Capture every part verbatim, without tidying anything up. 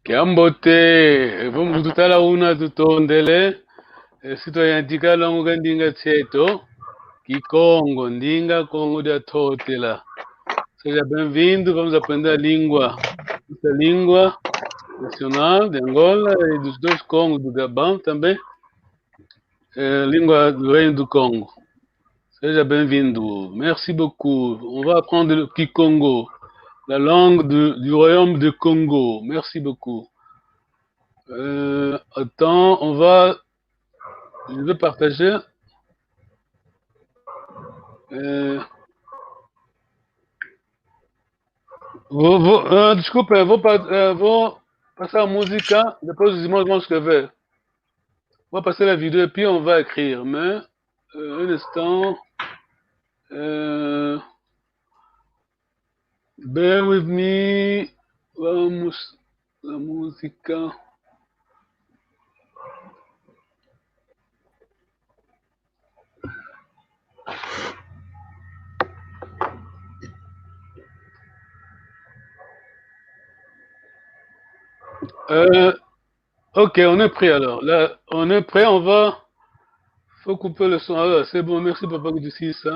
Ya mbote, vo mu tutala una tutondele, eh, si twayantika longoka ndinga zeto, Kikongo, ndinga Kongo dia Ntotela. Seja bem-vindo, vamos aprender a língua, nossa língua nacional de Angola e dos dois Congos do Gabão também. Eh, língua do Reino do Congo. Seja bem-vindo. Merci beaucoup. On va apprendre le Kikongo, la langue du, du royaume de Congo. Merci beaucoup. Euh, attends, on va, je vais partager. Euh, vou, vou, euh, desculpa, vou, pa- euh, vou passar a música, depois os irmãos vão escrever. Vou passar a vidéo et puis on va écrire, mais, euh, un instant. Euh, bear with me. Vamos, la música. Euh, ok, on est prêt alors. Là, on est prêt, on va. Faut couper le son. Ah, c'est bon, merci papa que tu sais ça.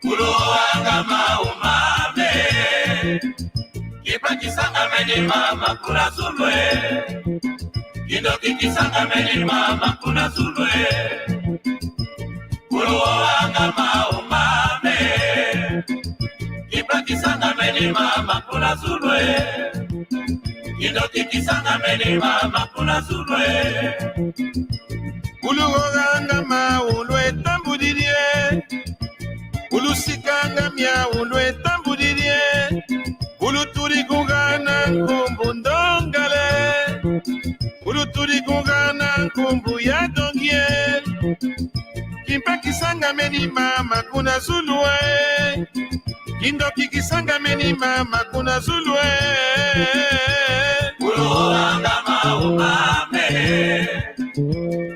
Kuluangama umame. Kimpa kisangamene mama kuna zulu e. Kindoki kisangamene mama kuna zulu e. Kuluangama umame. Kimpa kisangamene mama kuna zulu e. Kindoki kisangamene mama kuna zulu e. Kuluangama ulwetambudidi e. Ulusikanga mia ulwetambudidi e. Ulutudi kungana nkumbu ndongale. Ulutudi kungana nkumbu ya dongi e. Kimpa kisangamene mama kuna zulu e. Kindoki kisangamene mama kuna zulu e. Kuluangama umame.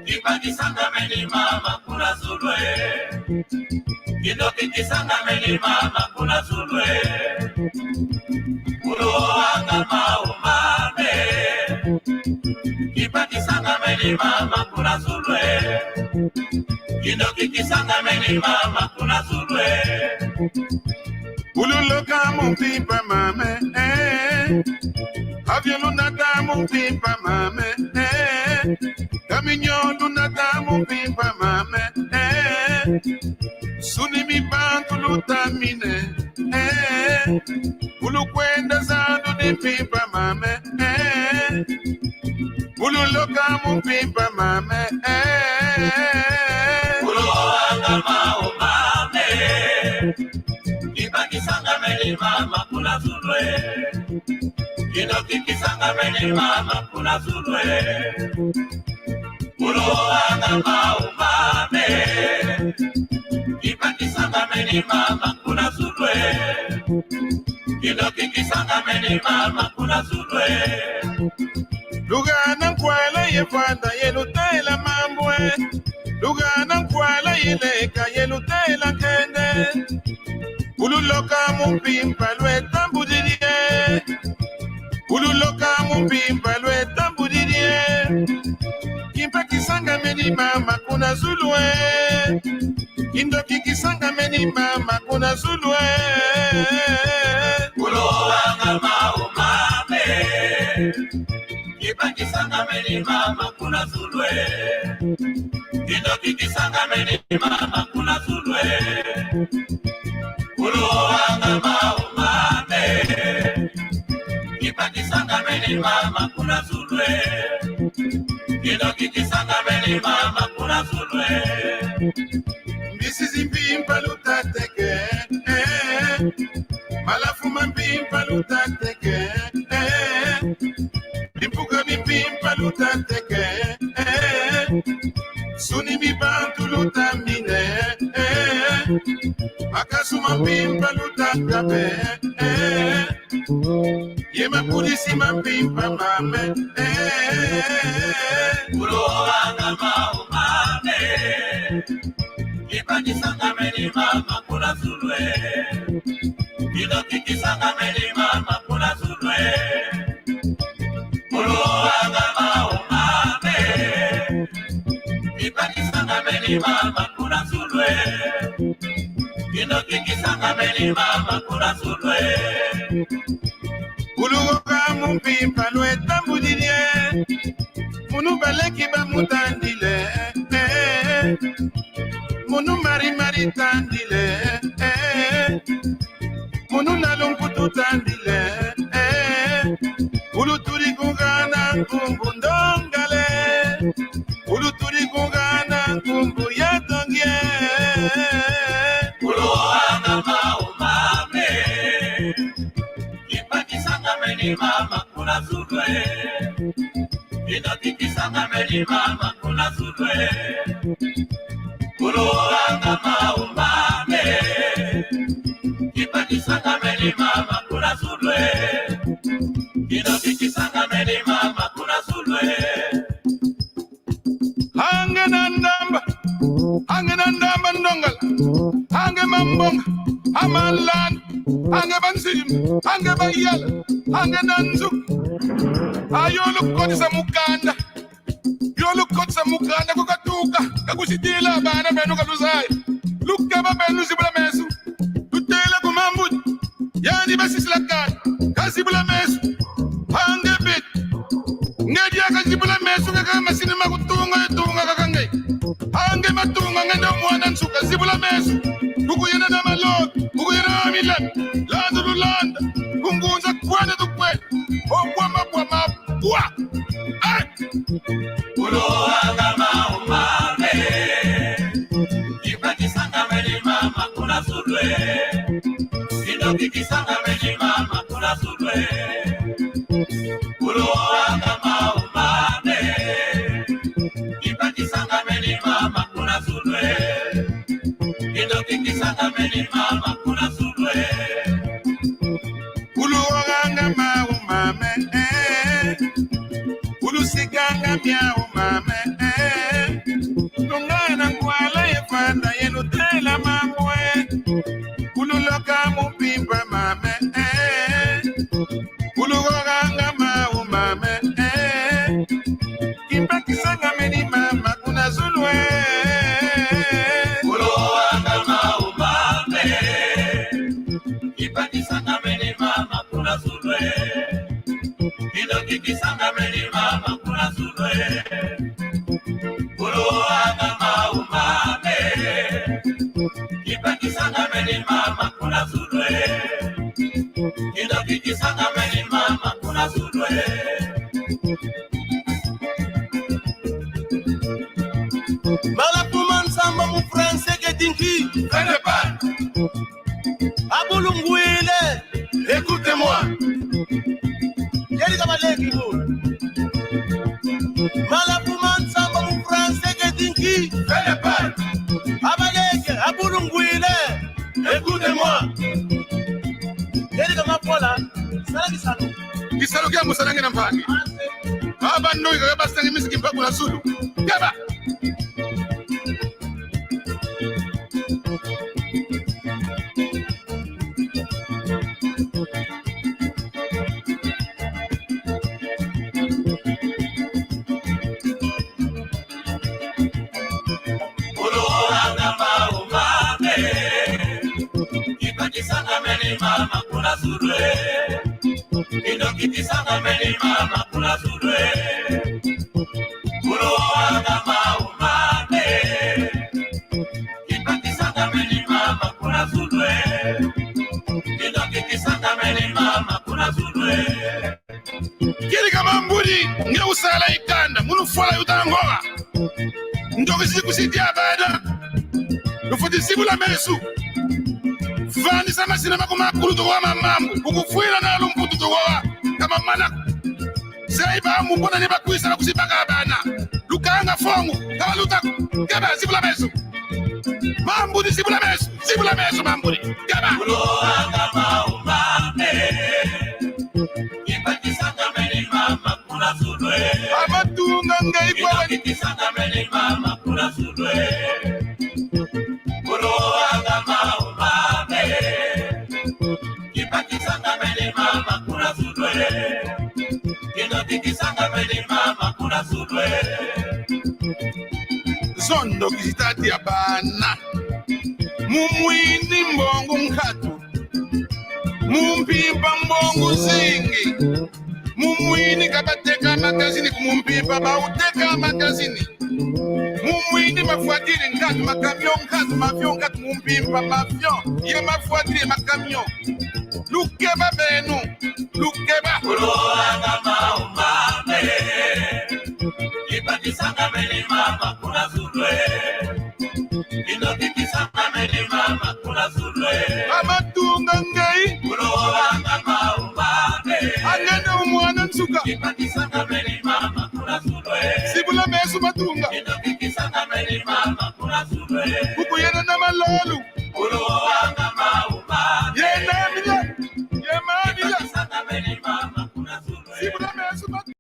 Kimpa kisangamene mama kuna zulu e. Kindoki kisangamene mama kuna zulu e. Kuluangama umame. Kimpa kisangamene mama kuna zulu e. Kindoki kisangamene mama kuna zulu e. Ululoka mu mpimpa mame, eh. Avion lunata mu mpimpa mame, eh. Camion lunata mu mpimpa mame, eh. Suni mi bantu lutamine, eh. Ulukwenda zandu ni mpimpa mame, eh. Ululoka mu mpimpa mame, eh. Kuluangama umame. Kimpa kisangamene mama kuna zulu e. Kindoki kisangamene mama kuna zulu e. Kuluangama umame. Kimpa kisangamene mama kuna zulu e. Kindoki kisangamene mama kuna zulu e. Lugana nkwala ye vanda ye lutela mambu e. Lugana nkwala ye leka ye lutela nkende. Ululoka mu mpimpa lwetambudidi e. Ululoka mu mpimpa lwetambudidi e. Kimpa kisangamene mama kuna zulu e. Kindoki kisangamene mama kuna zulu e. Kuluangama umame. Kimpa kisangamene mama kuna zulu e. Kindoki kisangamene mama kuna zulu e. Kuluangama umame. Kimpa kisangamene mama kuna zulu e. Kindoki kisangamene mama kuna zulu e. Mbisi zi mpimpa luta mpimpa luta teke, eh. Bimpuka bi mpimpa luta teke, eh. Nsuni mi bantu luta mine, eh. Makasu ma mpimpa luta kabe, eh. Ye mapolisi ma mpimpa mame, eh. Kulowanga mau mame. Kimpa kisangamene mama kuna zulu e. Kindoki kisangamene mama kuna zulu e. Kulowanga mau mame. Kimpa kisangamene mama kuna zulu e. Kindoki kisangamene mama kuna zulu e. Kuluwoka mu mpimpa lwe tambudidi e. Munu baleki bamutandile, eh. Munu mari mari tandile, eh. Munu na lumputu tandile, eh. Ulutudi kungana nkumbu ndongale. Ulutudi kungana nkumbu ya tongie. Kuluwanga mau mame. Kimpa kisangamene mama kuna zulu e. Kindoki kisangamene mama kuna zulu e. Kuluwanga mau mame. Kimpa kisangamene mama kuna zulu e. Kindoki kisangamene mama kuna zulu e. Hange na ndamba, hange na ndamba ndongala, hange mambonga, amalanda, hange banzima, hange bayala, hange na nzu. Ayo lukotisa mukanda, yo lukotisa mukanda ku katuka, ka kusitila bana benu ka luzaya. Lukeba benu zibula meso, lutela ku mambu, yandi basisila kanda, kazibula meso, hange beto. Nge diaka zibula meso, kaka masini ma kutunga, tunga kaka nge. Hange matunga, nge ndo mwana nsuka, zibula meso. Kuku yena na malobi, kuku yena na milapi, landa lulanda, kungunza kwenda tukwenda, obwa mabwa mabwa. Eh! Kuluwanga mau mame. Kimpa kisangamene mama kuna zulu e. Kindoki kisangamene mama kuna zulu e. Kuluwanga mau mame. Kimpa kisangamene mama kuna zulu e. Kindoki kisangamene mama kuna zulu e. Kuluwanga mau mame, eh. Kulusikanga miau mame, eh. Lungana nkwala ye fanda ye lutela mambu e. Kululoka mu mpimpa mame, eh. Kuluwanga mau mame, eh. Kimpa kisangamene mama kuna zulu e. Kuluwanga mau mame. Kimpa kisangamene mama kuna zulu e. Kindoki kisangamene mama kuna zulu e. Kuluwanga mau mame. Kimpa kisangamene mama kuna zulu e. Kindoki kisangamene mama kuna zulu e. Malafu ma nsamba mu français ke dinki. Fais le pas. Abulungwile. Écoutez-moi. Yeli ka baleki bu. Malafu ma nsamba mu français ke dinki. Fais le pas. Abaleke, abulungwile. Écoutez-moi. Yeli ka mapola, sala kisalu. Kisalu kia musalange na mpangi. Aba ndoyi kaka basangi misi kimpa kuna zulu. Keba. Kuluwanga mau mame. Kimpa kisangamene mama kuna zulu e. Kindoki kisangamene mama kuna zulu e. Kuluwanga mau mame. Kimpa kisangamene mama kuna zulu e. Kindoki kisangamene mama kuna zulu e. Kiri kama mbudi, nge usala ikanda, munu fola yuta ngora. Ndoki si kusidia bada. Lufweti zibula meso. Bandisa masina makumakulu tuwa ma mambu. Kukufwila na lumputu tuwa. Kama mana. Sei ba mu bona ni bakwisa na kusibaka bana. Lukanga fongu. Kama luta. Kaba zibula meso. Mambu ni zibula meso. Zibula meso mambu ni. Kaba. Kuloanga maumame. Kipatisanga meni mama kuna sulwe. Amatunga ngai kwa. Kipatisanga meni mama kuna sulwe. Kuloanga maumame. Kipatisanga meni mama kuna sulwe. Kipatisanga meni mama kuna sulwe. Zondo kizitati ya bana. Mu mwini mbongo nkatu. Mu mpimpa mbongo zingi. Mu mwini ka bateka magazini, ku mu mpimpa bauteka magazini. Mu mwini mavoitures nkatu, macamions nkatu, mavions nkatu, mu mpimpa mavions, ye mavoitures ye macamions. Lukeba beno, lukeba. Kuloanga maumame. Kipatisanga meni mama kuna sulwe. Ino kikisanga meni mama kuna sulwe. Amatunga ngai. Kuloanga maumame. Angenda umwana nsuka. Kipatisanga meni mama kuna sulwe. Sibula meso matunga. Ino kikisanga meni mama kuna sulwe. Kuku yena na malolu. Kuloanga maumame. Yena mina. Yema mina. Kipatisanga meni mama kuna sulwe. Sibula meso matunga.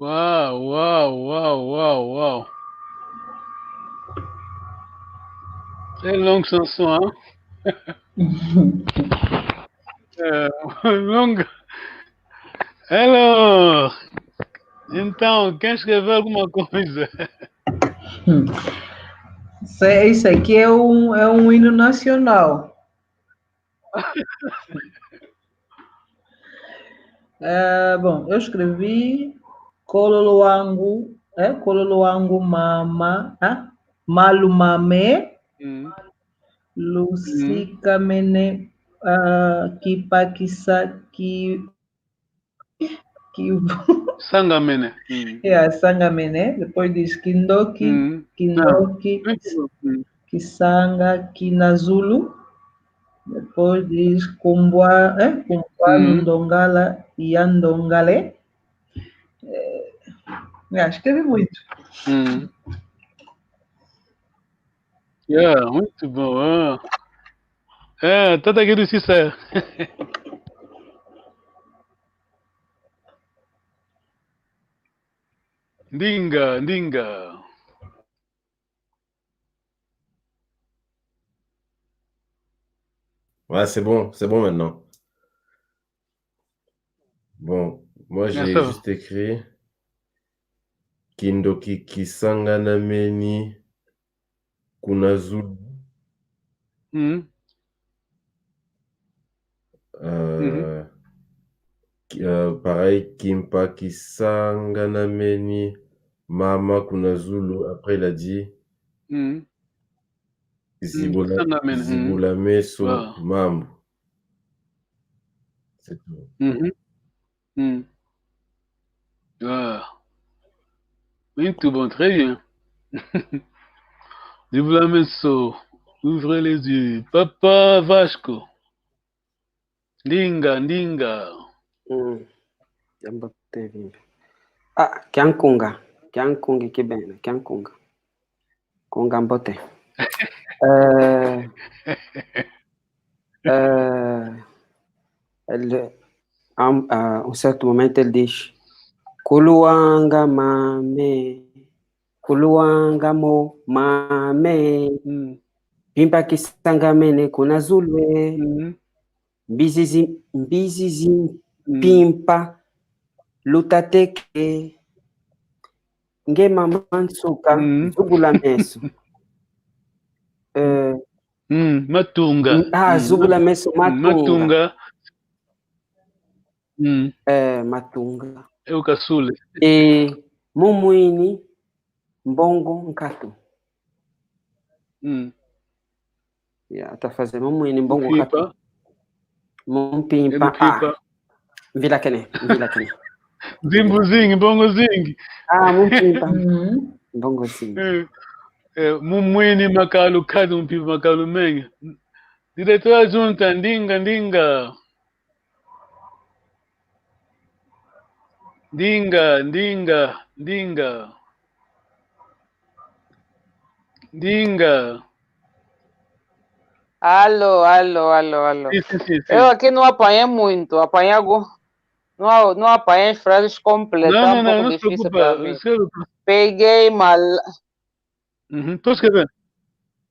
Waouh, waouh, waouh, waouh, waouh. Très longue chanson, hein? Euh, longue. Alors, então, quem escreveu alguma coisa? Isso, isso aqui é um, é um hino nacional. Ah, bom, eu escrevi Kololo wangu, é? Kololo wangu mama, ah? Malu mame, hum, lusika mene, ah, kipakisa ki, ki, sangamene. Hum. Yeah, sangamene. Depois diz kindoki, hum, kindoki, ah, muito bom. Hum. Kisanga kina zulu. Depois diz kumbwa, eh? Kumbwa, hum, ndongala ya ndongale. Eh, acho que é muito. Hum. Yeah, muito bom. Ah. É, tata que disse isso. Ndinga, ndinga. Ouais, c'est bon, c'est bon maintenant. Bon, moi j'ai juste écrit kindoki kisanganameni kuna zulu. Mhm. Euh, ki-, euh, pareil, kimpa kisanganameni mama kuna zulu. Après, il a dit, mhm, zibula, kisanganameni, mhm, zibula meso, ah, mambu. C'est tout. Mhm. Mm. Ah. Muito bom, très bien. Zibula meso, ouvrez les yeux. Papa Vasco. Ndinga, ndinga. Mm. Yamba te vimbe. Ah, kia nkunga. Kia nkunga kibena, kia nkunga. Nkunga mbote. Euh, euh, elle, à un, à un certain moment, elle dit, kuluanga mame, kuluanga mo mame. Mm. Mpimpa kisangamene kuna zulu e. Mm. Mbizi zi-, mbizi zi, mm, mpimpa lutateke. Nge mama nsuka, mm, zubula meso. Eh, mm, matunga. Mm, ah, mm, zubula meso, mm, matunga. Matunga. Mm. Eh, matunga. E ukasule. E, mu mwini mbongo nkatu. Mm. Ya, ata faze mu mwini mbongo nkatu. Mpimpa. Mu mpimpa. Mu mpimpa. Ah. Mvilakene, mvilakene. Nzimbu zingi, mbongo zingi. Ah, mu mpimpa. Mm. Mbongo zingi. Mm. Eh, mu mwini makalu kadi, mu mpimpa makalu mengi. Diretor adjunta, ndinga, ndinga. Ndinga, ndinga, ndinga. Ndinga. Alô, alô, alô, alô. Sim, sim, sim, sim. Eu aqui não apanhei muito, apanhei algo. Não, não apanhei frases completas, Não, tá não, um não, pouco não se difícil preocupa. para mim. Não se preocupa. Peguei mal, Uhum. Estou escrevendo.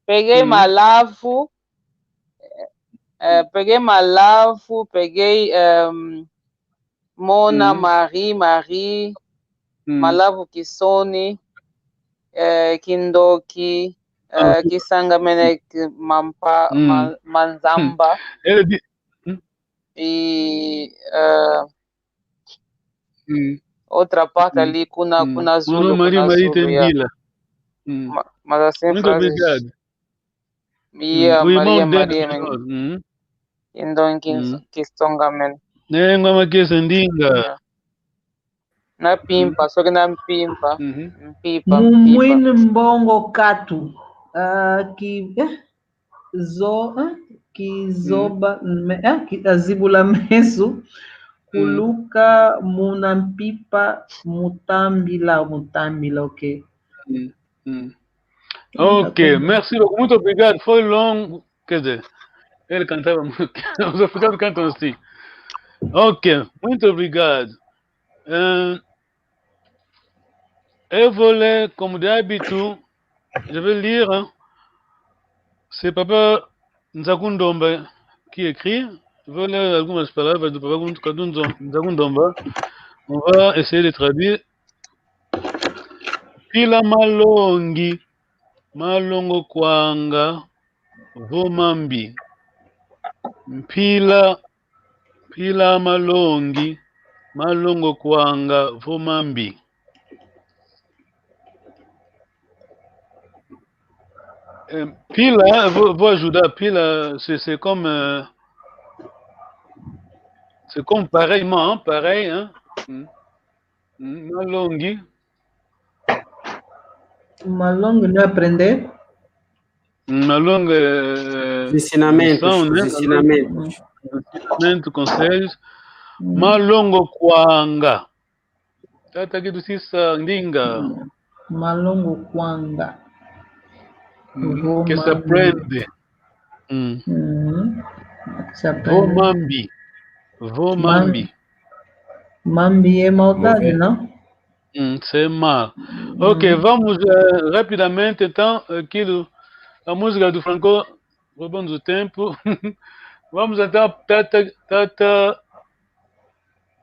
peguei Uhum. Malavo, eh, peguei Malavo, peguei ehm, Mona, Uhum. Marie, Marie, Uhum. Malavo Kisoni, eh, Kindoki, Ah, eh, Kisangamene, Ki- Mampa, Uhum. Ma- Manzamba Ele di- Uhum. e eh, Uhum. outra parte Uhum. ali, Kuna, Uhum. Kuna Mano Zulu, Maria, Kuna Maria Zulu, yeah. Tembila. Uhum. Ma- Mas assim, Muito frases. Obrigado. Yeah, Uhum. O irmão Maria, dele Maria, que nós. Uhum. Indonki, Uhum. Kisongamene. Nengo makese ndinga. Yeah. Na mpimpa, só que na mpimpa. Uhum. Mpimpa, Mu mpimpa. mwini mbongo katu. Ah, ki, eh? Zo, eh? Kizoba, me- eh? Ki, azibula meso. Kuluka muna mpimpa mutambila, mutambila, ok. Hum, hum. Ok, D'accord. Merci beaucoup. Muito obrigado. Foi longo. Quer dizer, ele cantava muito. Os africanos cantam assim. Ok, muito obrigado. Euh, eu vou ler, comme d'habitude, je vais lire, hein. C'est Papa Nzakundomba qui écrit. Je vais lire algumas palavras do Papa Nzakundomba. On va essayer de traduire. Mpila malongi, malongo kwanga, vo mambi. Mpila, mpila malongi, malongo kwanga, vo mambi. Eh, mpila, vo, vo ajuda, mpila, c'est, c'est comme, euh, c'est comme pareillement, hein, pareil, hein. Mm. Mm, malongi. Malongi não aprender? Mm, malongi, eh, Ensinamentos, lição, né? Ensinamentos. Ensinamento, conselhos. Hum. Malongo kwanga. Tata Kitusisa Ndinga. Malongo kwanga. Mm, Vo que se mambi. aprende. Mm. Hum. Que se Vo aprende. mambi. Vo Mam- mambi. Mambi é maldade, Mauvais. Não? Hum, c'est mal. Ok, Hum. Vamos, eh, rapidamente, então, aquilo, a música do Franco, roubando o tempo. Vamos então, Tata, Tata,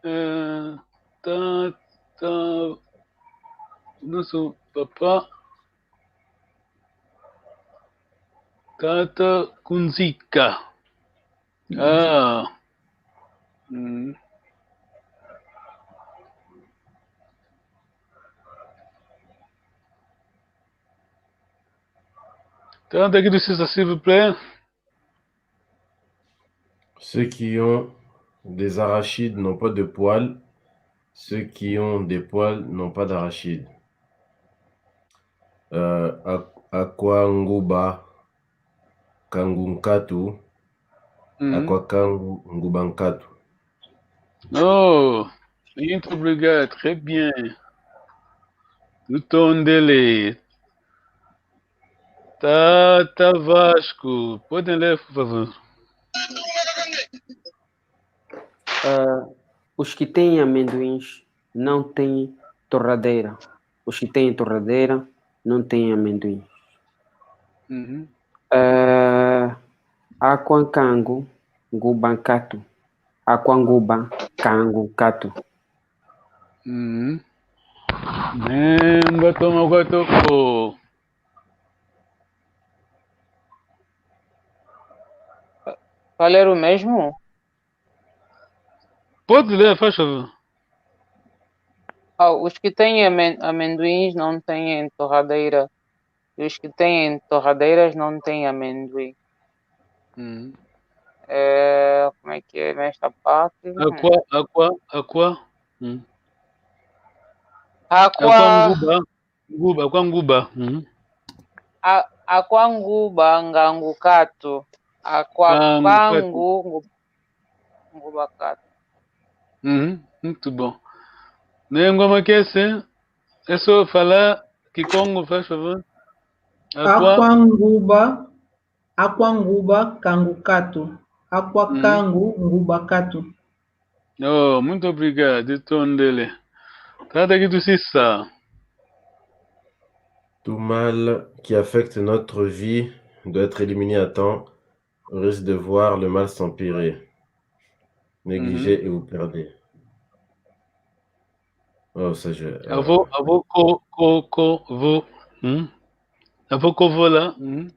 eh, Tata, nosso papá, Tata Kunzika. Ah. Hum. Tata Kitusisa, s'il vous plaît. Ceux qui ont des arachides n'ont pas de poils. Ceux qui ont des poils n'ont pas d'arachides. Euh, a, a kwa nguba kangu nkatu. Mhm. A kwa kangu nguba nkatu. Oh, muito obrigado, très bien. Tutondele. Tata Vasco, podem ler, por favor? Ah, os que têm amendoins não têm torradeira. Os que têm torradeira não têm amendoim. Uhum. Ah, a kwa nkangu nguba nkatu. A kwa nguba nkangu nkatu. Uhum. Nembwa toma kwa toko. Qual era o mesmo? Pode ler, faz favor. Ah, os que têm amen- amendoins não têm torradeira. E os que têm torradeiras não têm amendoim. Uhum. É, como é que é nesta parte? A kwa, a kwa, a kwa. Uhum. A A kwa kwa, nguba, nguba, a kwa nguba. Uhum. A-, akwa nguba ngangu katu. Akwa kangu katu. Kangu ngu-, nguba katu. Mhm, muito bom. Nengwa Makese, e so fala Kikongo, faz favor. Akwa. Akwa nguba, akwa nguba kangu katu. Akwa kangu nguba katu. Oh, muito obrigado, tutondele. Tata Kitusisa. Tout mal qui affecte notre vie doit être éliminé à temps, au risque de voir le mal s'empirer. Négligez et vous perdez. Oh, ça, je, euh, avo, avo ko, ko, ko, vo. Hmm? Avo ko vola. Hmm?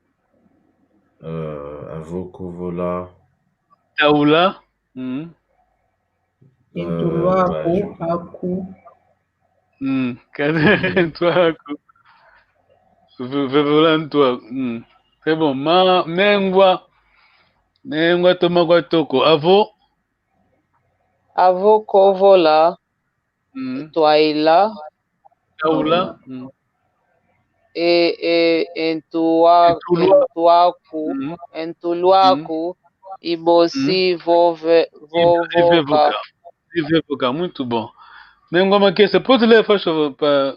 Euh, avo ko vola. Taula. Hmm? E ntulu aku, aku. Hmm. Kadi e ntulu aku. Ve-, ve-, vola ntulu aku. Hmm. C'est bon. Ma, nengwa. Nengwa toma kwa toko. Avo. Avo ko vola. Mm. Twaila. Taula. Mm. E, e, e ntulu a-, e ntulu a-, e ntulu aku, mm, e ntulu aku, mm, i bosi, mm, vove-, i, i vovoka. Vevoka. I vevoka, muito bom. Nengwa Makese, pode ler, faz favor, pa-,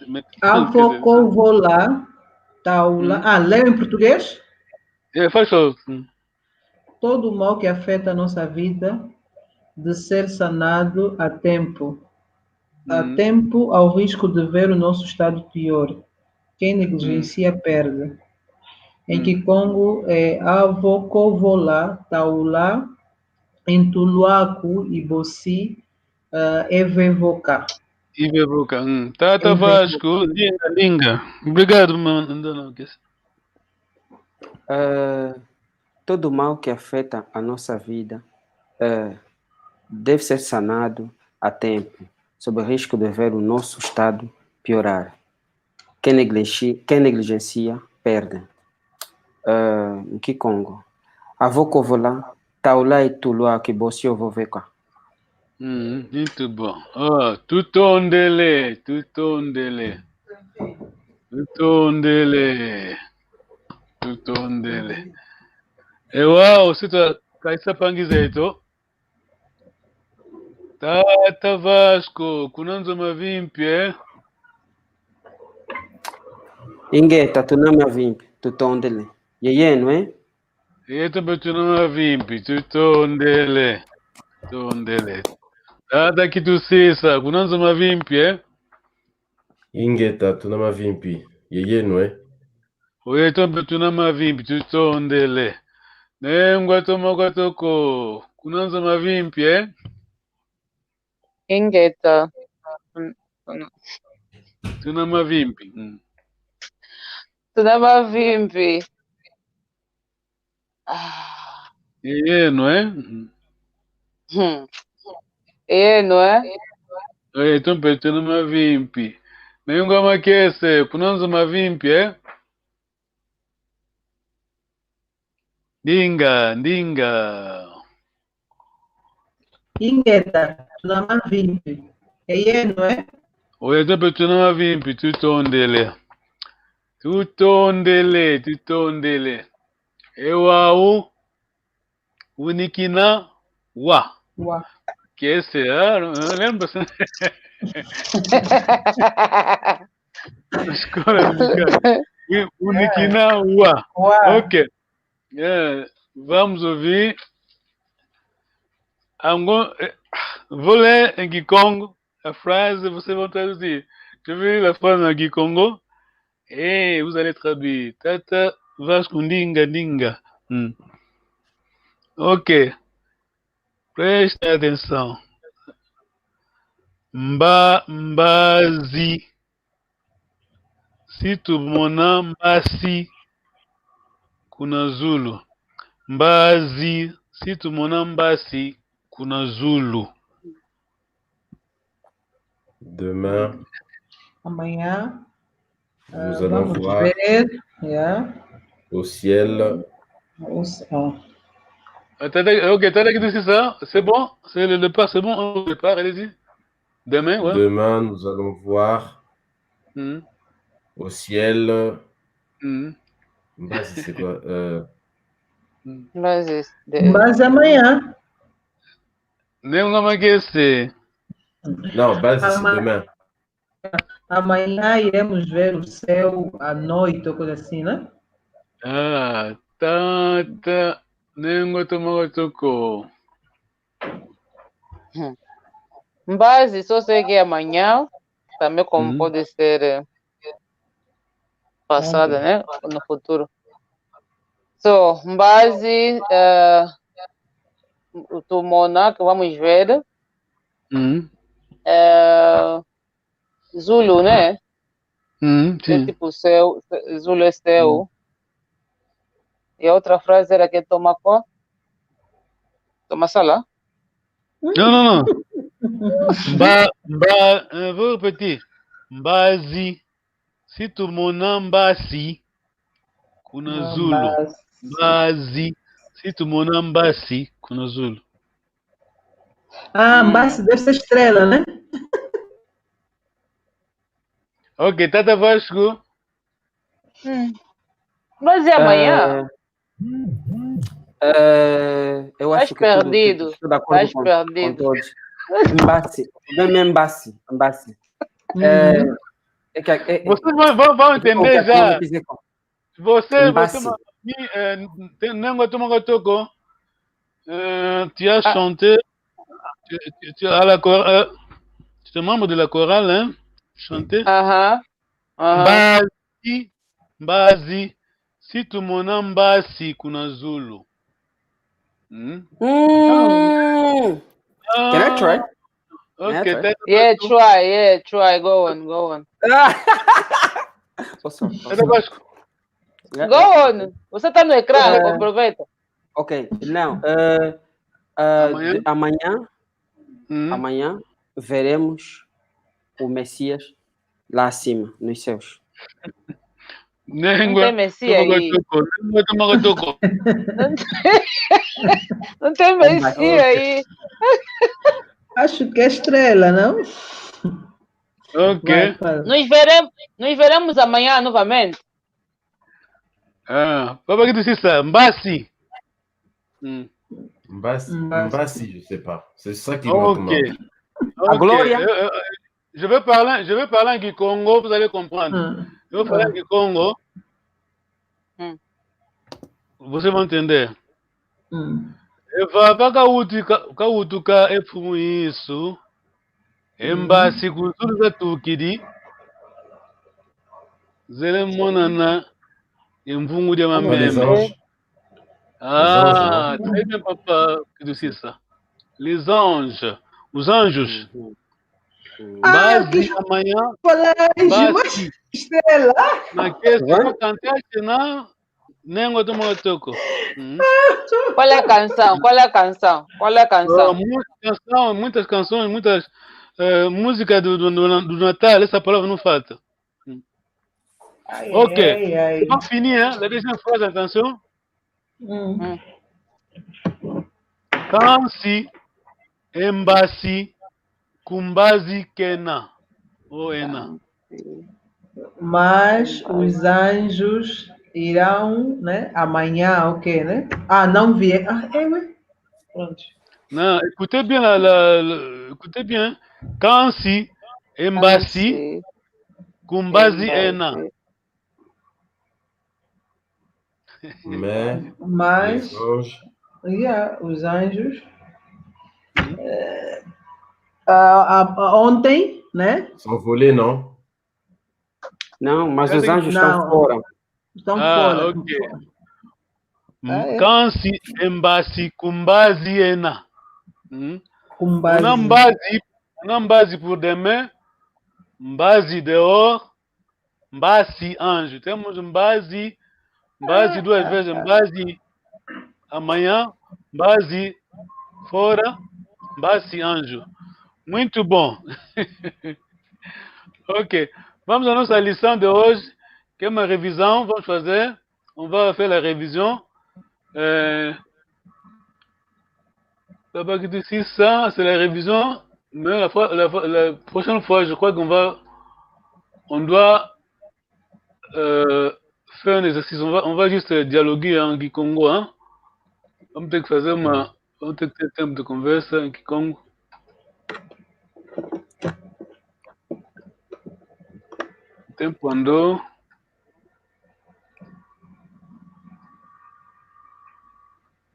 me-, avo ko vola, taula. Mm. Ah, lê em português? É, faz favor. Mm. Todo mal que afeta a nossa vida de ser sanado a tempo. A tempo, ao risco de ver o nosso estado pior. Quem negligencia, perde. Em Kikongo é avo ko vola, taula, e ntulu aku, i bosi, eh, e vevoka. E vevoka, hum. Tata Vasco, ndinga, ndinga. Obrigado, mano. Não, não, que Eh, todo mal que afeta a nossa vida, eh, deve ser sanado a tempo, sob risco de ver o nosso estado piorar. Quem negligencia, quem negligencia, perde. Eh, em Kikongo. Avo ko vola, taula e ntulu aku, i bosi e vevoka. Mm, muito bom. Oh, tutondele, tutondele. Tutondele. Tutondele. E wau, si twakayisa mpangi zeto. Tata Vasco, kuna nzo mavimpi, eh? Ingeta, tuna mavimpi, tutondele. Ye yeno, eh? Yeto mpe tuna mavimpi, tutondele. Tondele. Tata Kitusisa, kuna nzo mavimpi, eh? Ingeta, tuna mavimpi. Ye yeno, eh? O yeto mpe tuna mavimpi, tutondele. Nengwa toma kwa toko, kuna nzo mavimpi, eh? Ingeta. Mm, mm. Tuna mavimpi. Mm. Tuna mavimpi. Ah. E yeno, eh? Mm. Hmm. E yeno, eh? Eh, yeto mpe tuna mavimpi. Nengwa Makese, kuna nzo mavimpi, eh? Ndinga, ndinga. Ingeta, tuna mavimpi. E yeno, eh? O yeto mpe tuna mavimpi, tutondele. Tutondele, tutondele. E wau, unikina wa. Wa. Kese, ah, lembra? Escola de Música. Uni-, unikina wa. Wa. Ok. Yeah. Vamos ouvir. I'm go-, eh, vou ler em Kikongo a frase, vocês vão traduzir. Je vais lire la phrase en kikongo et vous allez traduire. Tata Vasco, ndinga, ndinga. Hmm. Ok. Preste atenção. Mba-, mbazi. Si tumona mbasi kuna zulu. Mbazi. Si tumona mbasi kuna zulu. Demain, amanhã, nous, euh, allons vamos voir, ver, yeah, au ciel. Au c-, ah. Attendez, ok, attendez, qu'est-ce que c'est ça? C'est bon? C'est le départ, c'est bon, on départ, allez-y. Demain, ouais. Demain, nous allons voir, hmm, au ciel Mhm. Mbazi, c'est quoi? Euh, Mbazi de... Mbazi amanhã. Nengo Makese. Non, Mbazi, c'est Ama- demain. Amanhã iremos ver o céu à noite, ou coisa assim, né? Ah, tata. Nengo Toma Toko. Mbazi, só sei que amanhã, também como Uhum. pode ser eh, passada, né? No futuro. So, Mbazi, eh, o Tumona, que vamos ver, Uhum. eh, Zulu, né? Uhum, Que é sim. tipo céu, Zulu é céu. E a outra frase era que toma qual? Toma sala? Non, non, non. Mba, mba, euh, vou repetir. Mbazi. Si tumona mbasi, kuna zulu. Mbazi. Si tumona mbasi, kuna zulu. Ah, Hum. Mbazi deve ser estrela, né? Ok, tata Vasco. Hum. Mas é amanhã? Eh, eh, eu Estás acho que tudo, perdido. tudo, tudo de acordo Estás com, com perdido. todos. Mbasi, mesmo Mbasi, Mbasi. Uhum. Eh, é que, é, Vocês vão, vão, vão entender já. Você, você, Mbasi. Mi, eh, tem Nengo Toma Toko. Eh, tu as Ah. chanté. Tu, tu, tu, à la chor-, eh, tu es membre de la chorale, hein? Chanté. Aham. Aham. Mbazi, Mbazi, si tumona mbasi kuna zulu. Hmm? Mm. Can I try? Ah, ok, Can I try? tata Yeah, Vasco. Try, yeah, Try. Go on, go on. Oh, sorry, oh, Tata sorry. Vasco. Yeah, Go yeah, on. Você está no ecrã, Eh, aproveita. Ok, não. Eh, eh, Amanhã? de- amanhã, Hum. amanhã veremos o Messias lá acima, nos céus. Não Nengo tem Messias Toma aí. Toko. Nengo Toma Toko. Não tem, não tem Messias aí. Acho que é estrela, não? Ok. Vai, fala. Nos veremos, nos veremos amanhã novamente. Ah, Papa Kitusisa, mbasi. Hmm. Mbasi, Mbasi. Mbasi, je sais pas. C'est ça qui Ok. manque. Ok. Gloria. Euh, euh, je vais parler, je vais parler en kikongo, vous allez comprendre. Hum. Je vais parler en kikongo. Hmm. Vous allez m'entendre. Hum. E vava kawutuka, kawutuka e Mfumu Yesu. E mbasi ku zulu zatukidi. Zele monana e mvungu dia Ah, les mameme. anges. Ah, Les anges, très bien, Papa Kitusisa. Les anges, os anjos. Mhm. Ah, Mbazi que amanhã. colégio, Mbazi. Mas estrela. Makese, Vai? Makese na Nengo Toma Toko. Hum. Qual é a canção? Qual é a canção? Qual é a Ah, canção? muitas canções, muitas canções, muitas eh, músicas do, do, do, do Natal, essa palavra não falta. Ai, Ok. Ai, ai. Pour finir, hein, la deuxième phrase, attention. Hum. Kansi e mbasi ku mbazi kena. O ena. Mas os anjos irão, né? Amanhã, o quê, né? Ah, não vier. Ah, é, ué. Pronto. Non, écoutez bien la, la, la- écoutez bien. Kansi e mbasi Kansi ku mbazi e ena. mbasi. Mais Mas, les anges, yeah, os anjos. Eh, ah, ah, ontem, né? S'envoler, non? Não, mas os Não. anjos estão fora. Estão Ah, fora. Estão ok. Fora. Ah, é? Kansi e mbasi ku mbazi ena. Hmm? Com base. Kuna mbazi, kuna mbazi pour demain, mbazi dehors, mbasi anjo. Temos mbazi, mbazi duas vezes, mbazi amanhã, mbazi fora, mbasi anjo. Muito bom. Ok. Vamos à nossa lição de hoje, que é uma revisão. Vamos fazer, on va faire la révision. Euh, Papa Kitusisa, c'est la révision. Mais la, fois, la, fois- la prochaine fois, je crois qu'on va, on doit euh, faire un exercice. On va, on va juste, euh, dialoguer en kikongo, hein. Vamos ter que fazer uma, vamos ter que ter tempo de conversa em kikongo. Tempo andou.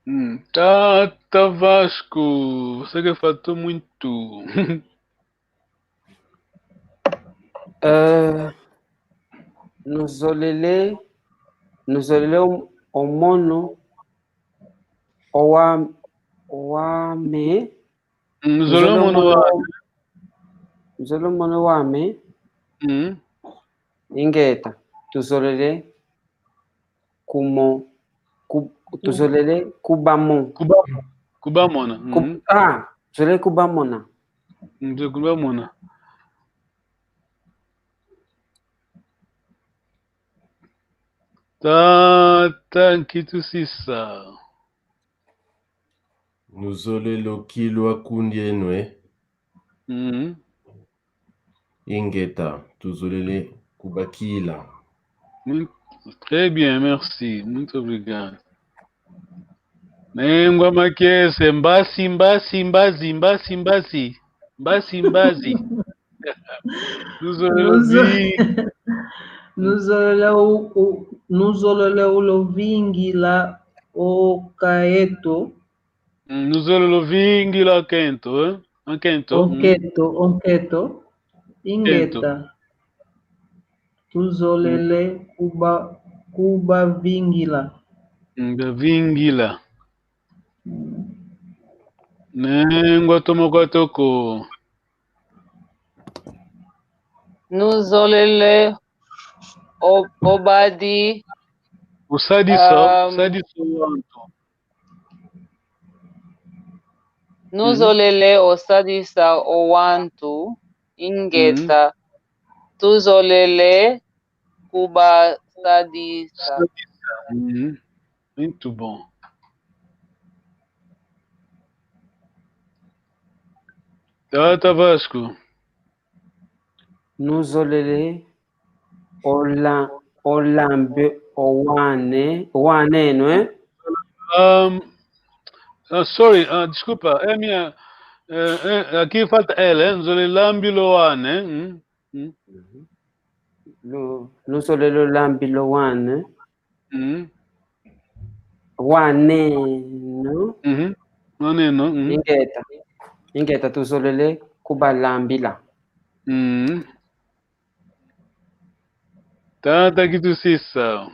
Hum, Tata Vasco, você que faltou muito. Euh, nuzolele, nuzolele o, o mono, o wa, wame, Hum, nuzolele o mono wa, nuzolele o mono wame, hum, ingeta, tuzolele kumo, ku, tuzolele kubamo. Kuba, kubamona. Ku, Hum, ah, tuzolele kubamona. hum, kubamona. Tata Nkitusisa. Nuzolele o kilwa kundieno, eh? Hum. Ingeta, tuzolele kubakila. Muito, très bien, merci. Muito obrigado. Nengwa Makese, mbasi, mbasi, mbazi, mbasi, mbazi, mbasi, mbazi. Nuzolele Nuzo- ovi-, Nuzolele u, u, nuzolele ulovingila o kaeto. Mm, nuzolele ovingila o nkento, eh? O nkento. O Mm. nkento, o nkento. Ingeta. Tuzolele kuba, kubavingila. Mm, bavingila. Mm. Nengwa Tomoko Toko. Nuzolele o, obadi. Osadisa, Um, sadisa o wantu. Nuzolele osadisa o wantu, ingeta. Tuzolele kubasadisa. Mhm. Muito bom. Tata Vasco. Nuzolele ola-, olambi o wane, o wane eno, eh? Um, uh, sorry, uh, desculpa, é minha, eh, eh, aqui falta L, eh? Nuzolele lambila o wane, eh? Mm? Mm? Lu-, nuzolele olambila o wane. Mm? Wane eno. Mhm. Wane eno, mm. Ingeta. Ingeta, tuzolele kubalambila. Mm. Tata Kitusisa.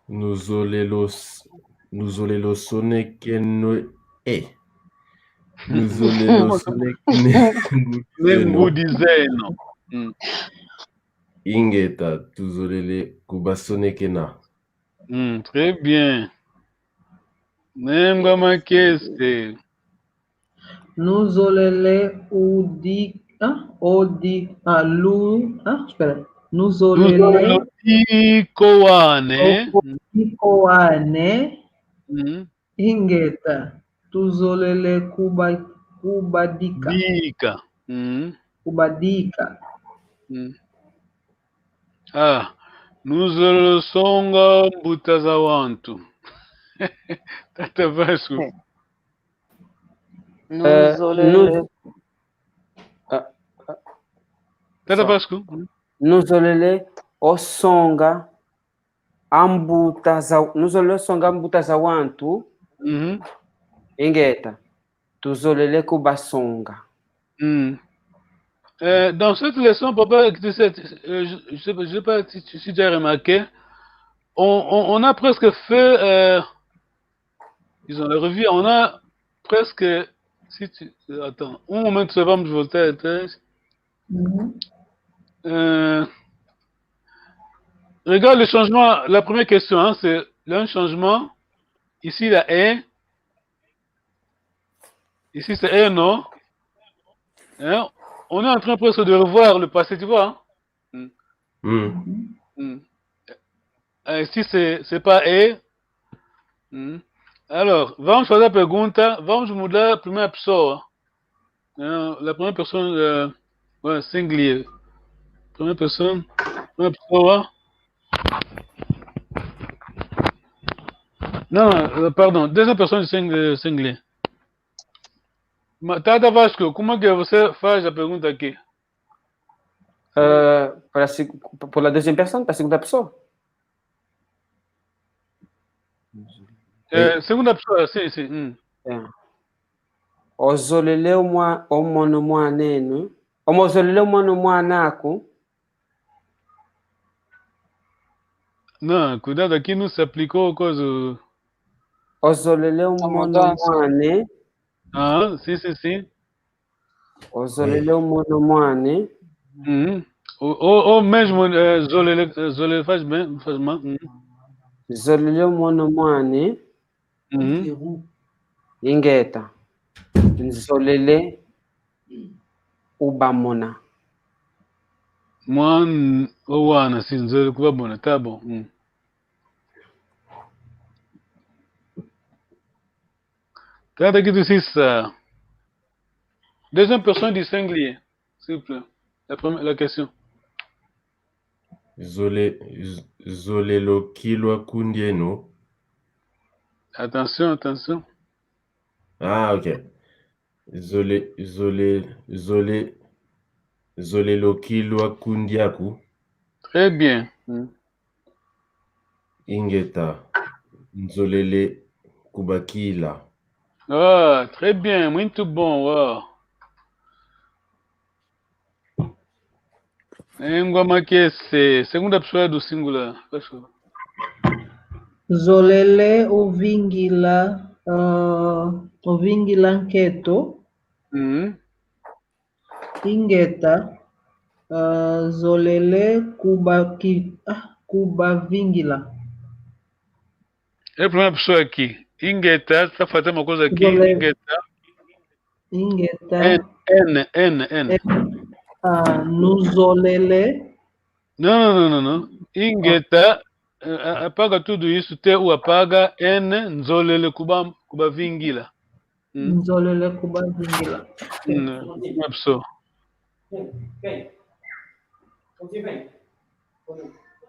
Nuzolele os-, nuzolele osonekeno, eh. Nuzolele osonekeno. Ne ngudi zeno. Mm. Ingeta, tuzolele kubasonekena. Mm, très bien. Nengwa Makese. Nuzolele udi-, ah, odi-, ah, lu-, ah, espera. Nuzolele Nuzolele odika o wane. Odika o wane. Mm. Ingeta. Tuzolele kuba-, kubadika. Dika. Mm. Kubadika. Mm. Ah, nuzolele songa mbuta za wantu. Tata Vasco. Eh, Nuzolele. nuz-, ah, ah, Tata so-, Vasco. nuzolele osonga ambuta za, nuzolele osonga ambuta za wantu. Mhm. Ingeta. Tuzolele kubasonga. Hmm. Euh, dans cette leçon, papa, tu sais, euh, je, je sais pas, je sais pas si tu, si tu as remarqué, on, on, on a presque fait, euh, ils ont la revue, on a presque, si tu, attends, un moment, tu vas me voter, attends. Mhm. Euh, regarde le changement, la première question, hein, c'est, il y a un changement. Ici, il y a un. Ici, c'est un, non? Hein? On est en train presque de revoir le passé, tu vois, hein? Mm. Hmm. Euh, ici, c'est, c'est pas et. Hmm. Alors, vamos fazer a pergunta, vamos mudar a primeira pessoa. Hein, la première personne, euh, ouais, singulier. Première personne, première pessoa. Não, não, eh, perdão, deuxième personne du sing-, eh, singulier. Ma-, Tata Vasco, como é que você faz a pergunta aqui? Eh, para a seg-, para a deuxième personne, para a segunda pessoa? Eh, segunda pessoa, sim, sim. Hum. É. Ozolele o mwa-, o mono mwan'eno. Omo ozolele o mono mwan'aku. Não, cuidado, aqui não se aplicou coisa. Ozolele o mono mwane. Ah, sim, sim, sim. Ozolele o mono mwane. Uhum. Ou, ou, ou mesmo, eh, zolele, eh, zolele faz bem, faz mal. Uhum. Zolele o mono mwane. Uhum. Ingeta. Nzolele kubamona. Mwan-, o wana, sim, nzolele kubamona. Tá bom. Hum. Tata Kitusisa. Deuxième personne du singulier, s'il vous plaît. La première, la question. Zole-, z-, zolele o kilwa kundieno. Attention, attention. Ah, ok. Zole-, zole-, zole-, zolele o kilwa kundiaku. Très bien. Hmm. Ingeta. Nzolele kubakila. Ah, très bien. Muito bom. Uau. Engwa makese, segunda pessoa do singular. Faz favor. Zolele o vingila, ah, o vingila nkento. Uhum. Ingeta, ah, zolele kubaki-, ah, kubavingila. É a primeira pessoa aqui. Ingeta, tá faltando uma coisa aqui. Zolele. Ingeta. Ingeta. N, N, N, N. Ah, nuzolele. Não, não, não, não, não. Ingeta, eh, a-, apaga tudo isso, T U apaga, N, nzolele kuba-, kubavingila. Hum. Nzolele kubavingila. Hum, uma pessoa.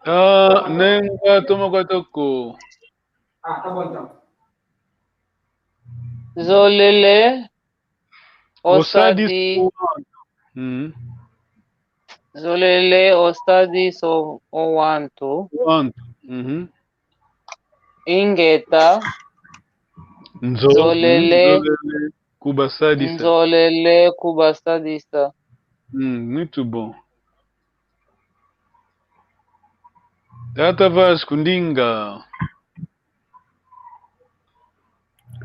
Ah, nenga toma kwa toko. Zolele o sadis-, o sadis-, o wantu. Uhum. Zolele o sadisa o, o wantu. Wantu. Uhum. Ingeta. Nzo-, zolele, nzolele kubasadisa. Nzolele kubasadisa. Hum, muito bom. Tata Vasco, ndinga.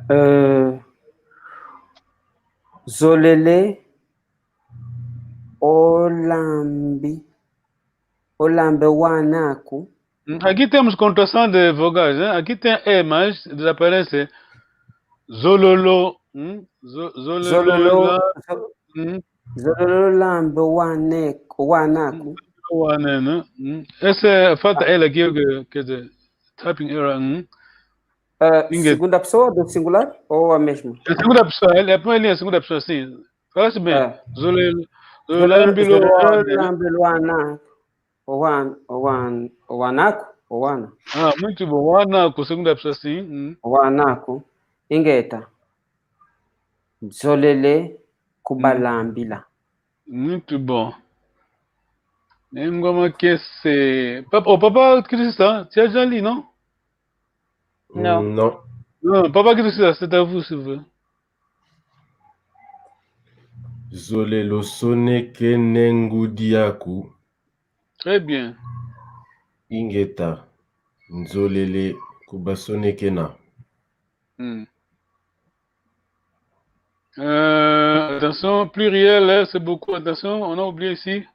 Eh, zolele o lambi-, o lamba wan'aku. Hum, aqui temos contração de vogais, hein? Aqui tem E, mas desaparece. Zololo, hum? Zo-, zololo, zololo, la-, zo-, hum? Zololo lamba wane-, wan'aku. Wane, né? Hum. Essa falta L aqui, que, quer dizer, typing error, hum? Eh, segunda pessoa do singular ou a mesma? É segunda pessoa, ele, é a primeira linha, segunda pessoa, sim. Parece bem. É. Zolele, zolele, zolele, zolele lambi lo wane. Lambi lo wana. O wan-, o wan-, o wan'aku, o wana. Ah, muito bom. Wan'aku, segunda pessoa, sim. Hum. O wan'aku. Ingeta. Zolele kubalambila. Hum. Muito bom. Engoma kese. Papa, oh, papa Christian, tu as déjà lu, non? Non. Non. Non, papa Christian, c'est à vous, s'il vous plaît. Zolele o sonekena e ngudi aku. Très bien. Ingeta. Nzolele kubasonekena. Hmm. Euh, attention, pluriel, hein, c'est beaucoup. Attention, on a oublié ici.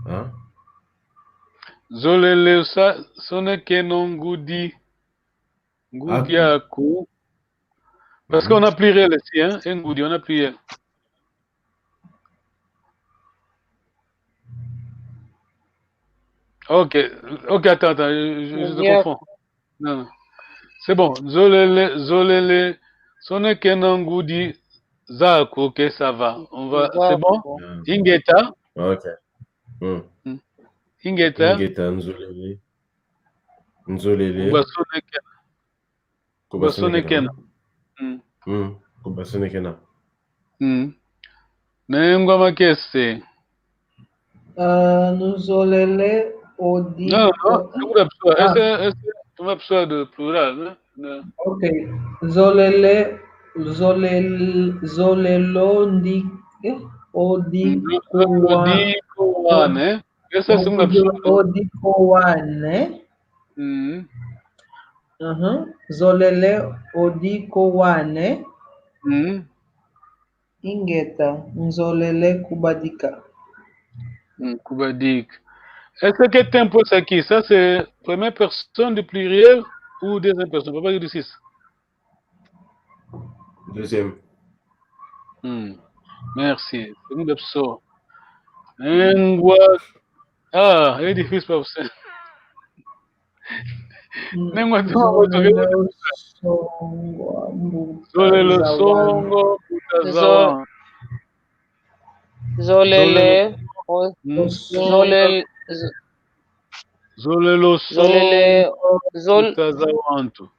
Hein? Zolele sa-, sonekena o ngudi. Ngudi aku. Aku. Parce qu'on a pluriel ici, hein, e ngudi, on a pluriel. Ok, ok, attends, attends, je, je, je te confonds. Non, non. C'est bon. Zolele, zolele sonekena ngudi zaku, ok, ça va. On va, c'est bon? Zaku. Ingeta. Ok. Mm. Mm. Ingeta. Ingeta, nzolele. Nzolele. Kubasonekena. Kubasonekena. Mm. Mm. Kubasonekena. Mm. Nengwa Makese. Euh, nzolele odi. Non, non, c'est une absurde. Ah. Est-ce, est-ce que c'est une absurde de plural, hein? Non. Ok. Nzolele, nzolele, nzolele odi, eh? Odi Mm. kuwa. Odi kuwane. Est-ce que c'est une Odi, absurde? odi kuwane. Mm. Mhm. Nzolele odi kuwane. Mm. Ingeta, nzolele kubadika. Mm, kubadika. Est-ce que tempo ça qui, ça c'est première personne du pluriel ou deuxième personne? Papa Gidusis. Deuxième. Mm. Merci. C'est une absurde. Nengwa. Ah, il est difficile parce que Mm. Nengwa, Nzolele songo, mbuta Nzolele za songo, mbuta za Zo- wa- Nzolele, o- Mm. nzolele, z- Nzolele nzolele, songo, nzol- mbuta za wantu.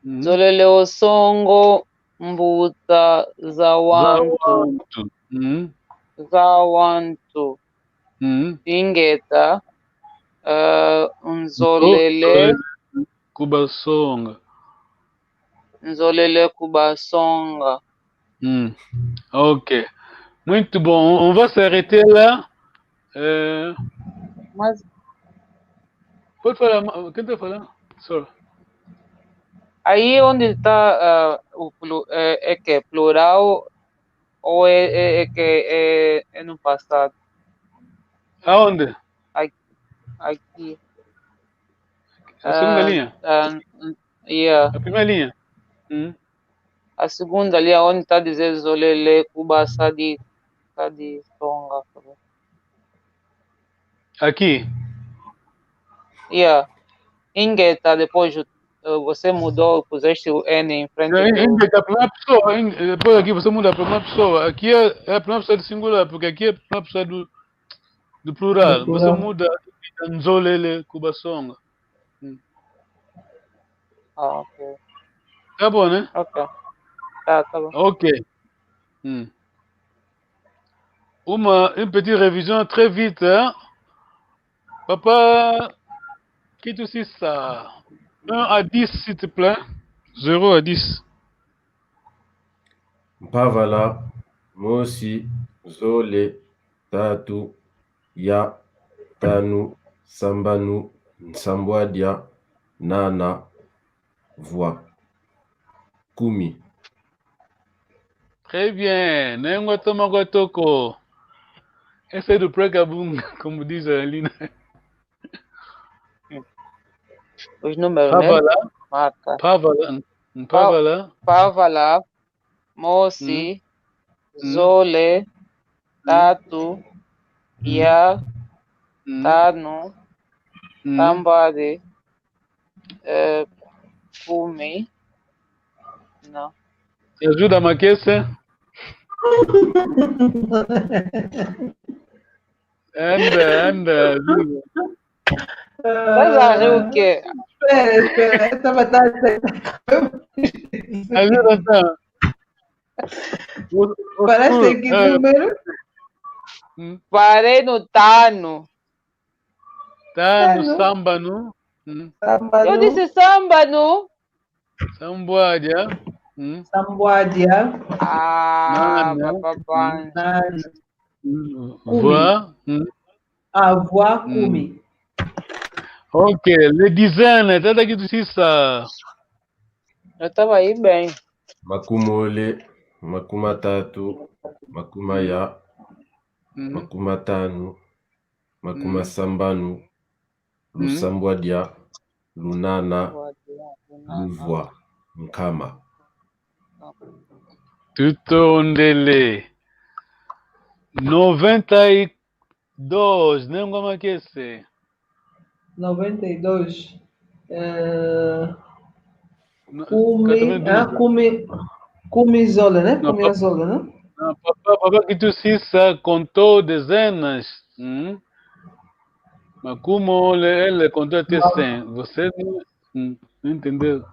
Mm. Nzolele o songo, mbuta za Za wantu, wantu. Mm. za wantu. Mm. Ingeta, euh, nzolele, Kubasonga. nzolele kubasonga. Mm. Ok. Muito bom. On, on va s'arrêter là. Euh, Mas pode falar, ma- quem tá falando? Sorry. Aí onde está, ah, o plu- é, é que é plural ou é, é, é que é, é no passado? Aonde? Aqui. A segunda Ah, linha. Ah, yeah. A primeira linha. Hum. A segunda ali, aonde está dizer nzolele kubasadi, tá de songa. Aqui. Yeah. Ingeta, depois eh, você mudou, puseste o N em frente Não, do... Ingeta, a primeira pessoa. Ing- Depois aqui você muda a primeira pessoa. Aqui é, é a primeira pessoa de singular, porque aqui é a primeira pessoa do, do plural. Do Você plural. Muda nzolele kubasonga. Ah, ok. Tá bom, né? Ok. Tá, tá bom. Ok. Hmm. Uma, une petite révision très vite, hein? Papa, que tu sais ça? Un à dix, s'il te plaît. Zéro à dix. Mpavala, mosi, zole, tatu, ya, tanu, sambanu, nsambwadia, nana, vwa, kumi. Très bien. Nengwa toma kwa toko. Essaye de prêter à bout, comme disent Lina. Os números, né? Mpavala, Marca. mpavala, mpavala. Mpavala, mosi, Mm. zole, tatu, ya, Mm. tanu, Mm. tambade, eh, kumi. Não. Ajuda Makese. Anda, anda, ajuda. Estás a rir o quê? Espera, espera, eu estava a dar. Ajuda então. O- o- Parece que eh, número? Hum. Parei no tanu. Tanu, Tanu. sambanu. Hum. Sambanu. Eu disse sambanu. Sambwadia. Hum. Sambwadia. Ah, Nana. Papapá. Nana. Hum. Kumi. Vwa. Hum. Avwa Hum. kumi. Ok, le dizaine, tata Kitusisa. Eu estava aí bem. Makumole, makumatatu, makumaya, Hum. makumatanu, makumasambanu, Hum. lusambwadia, lunana, luvwa, nkama. Tutondele. Noventa e dois, Nengwa Makese. Noventa e dois. Eh, No- kumi, quatre-vingt-douze. Ah, kumi, kumi zole, né? Não, Kumi zole, né? Não, papa, papa Kitusisa contou dezenas. Hum. Makumole, ele conta até cem. Você não, hum, não entendeu?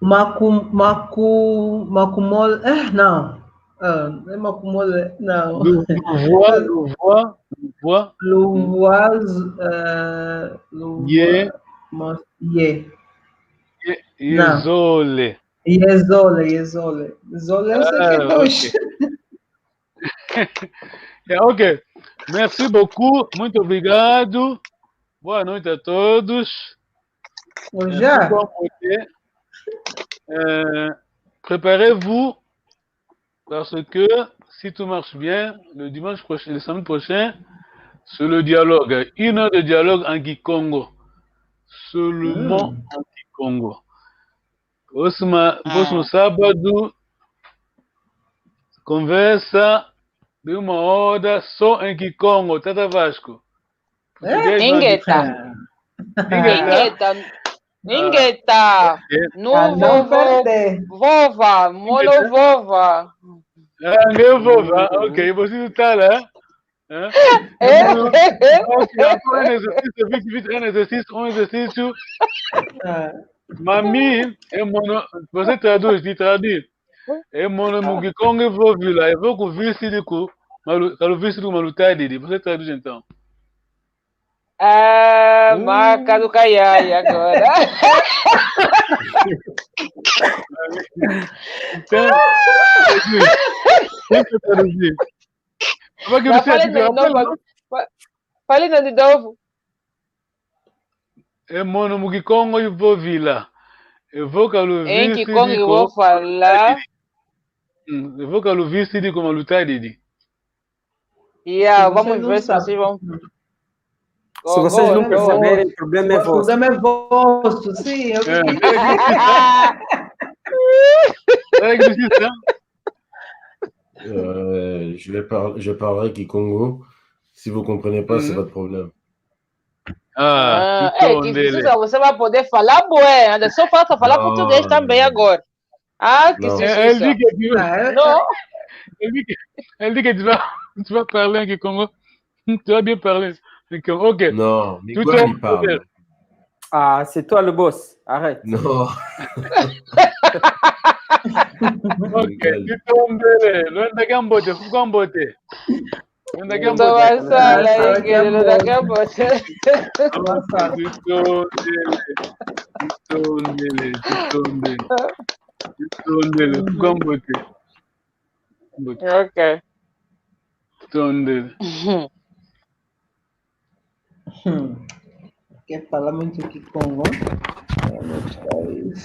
Maku, maku, makumole. Eh, não. Ah, não é makumole, não. Luvua, luvua, luvua. Luvoise, eh, luvua, Ye. Mas, ye. Ye, ye zole. Ye zole, ye zole. Zole, eu sei que é dois. É, ok. Merci beaucoup. Muito obrigado. Boa noite a todos. Ô, Jean. Fiquem bem. Euh, préparez-vous parce que si tout marche bien, le dimanche prochain, le samedi prochain, c'est le dialogue. Une heure de dialogue en kikongo. Seulement en kikongo. Próxima, próximo sábado, conversa de uma hora só em kikongo, Tata Vasco. Português não é Ingeta. difícil. Ingeta. Ingeta. Ingeta. Ok. No Ah, não vovô. perder. Vova. Molo vova. Ah, meu vovô. Ah, ok, você está lá. Hein? É. Ok, encore un exercice, vite, vite, un exercice, un exercice. Ah, Mami, e mono, você traduz, te traduz. E mono mu kikongo vovila, evo kuvisidi ku, malu, kaluvisidi ku malutadidi. Você traduz então. Ah, maca do caiai agora. Então, traduz. Traduz. Como é que Mas você fala diz? de novo. Fa-, fala de novo. E mono mu kikongo vovila. Evo kaluvisidi Em kikongo ku vou falar. Hum, evo kaluvisidi ku malutadidi. Yeah, Se vamos vocês não ver se sabem. vocês vão. Se vocês não perceberem, o problema é O vosso. problema é vosso, sim. Eu É. É que existe, hein? Euh, je vais par- je parlerai kikongo. Si vous comprenez pas, c'est Mhm. votre problème. Ah, Ah, é, que kitondele. precisa, você vai poder falar, bué. Anda só falta falar Não, português não, também não. Agora. Ah, que Não. se Elle dit isso. que tu, Ah, é? Não. elle dit que, elle dit que tu vas, tu vas parler en kikongo. Tu vas bien parler. Donc, ok. Non, mais Tout quoi, est il parle? Ah, c'est toi le boss. Arrête. Non. Ok. Kitondele. Lwenda kiambote, fuka mbote. Lwenda kiambote. Toma sala, Sala ingere, lwenda kiambote. Kiambote. Kitondele. Kitondele. Kitondele. Kitondele. Fuka mbote. Mbote. Ok. Kitondele. Hmm. Quer falar muito kikongo? É, meu país.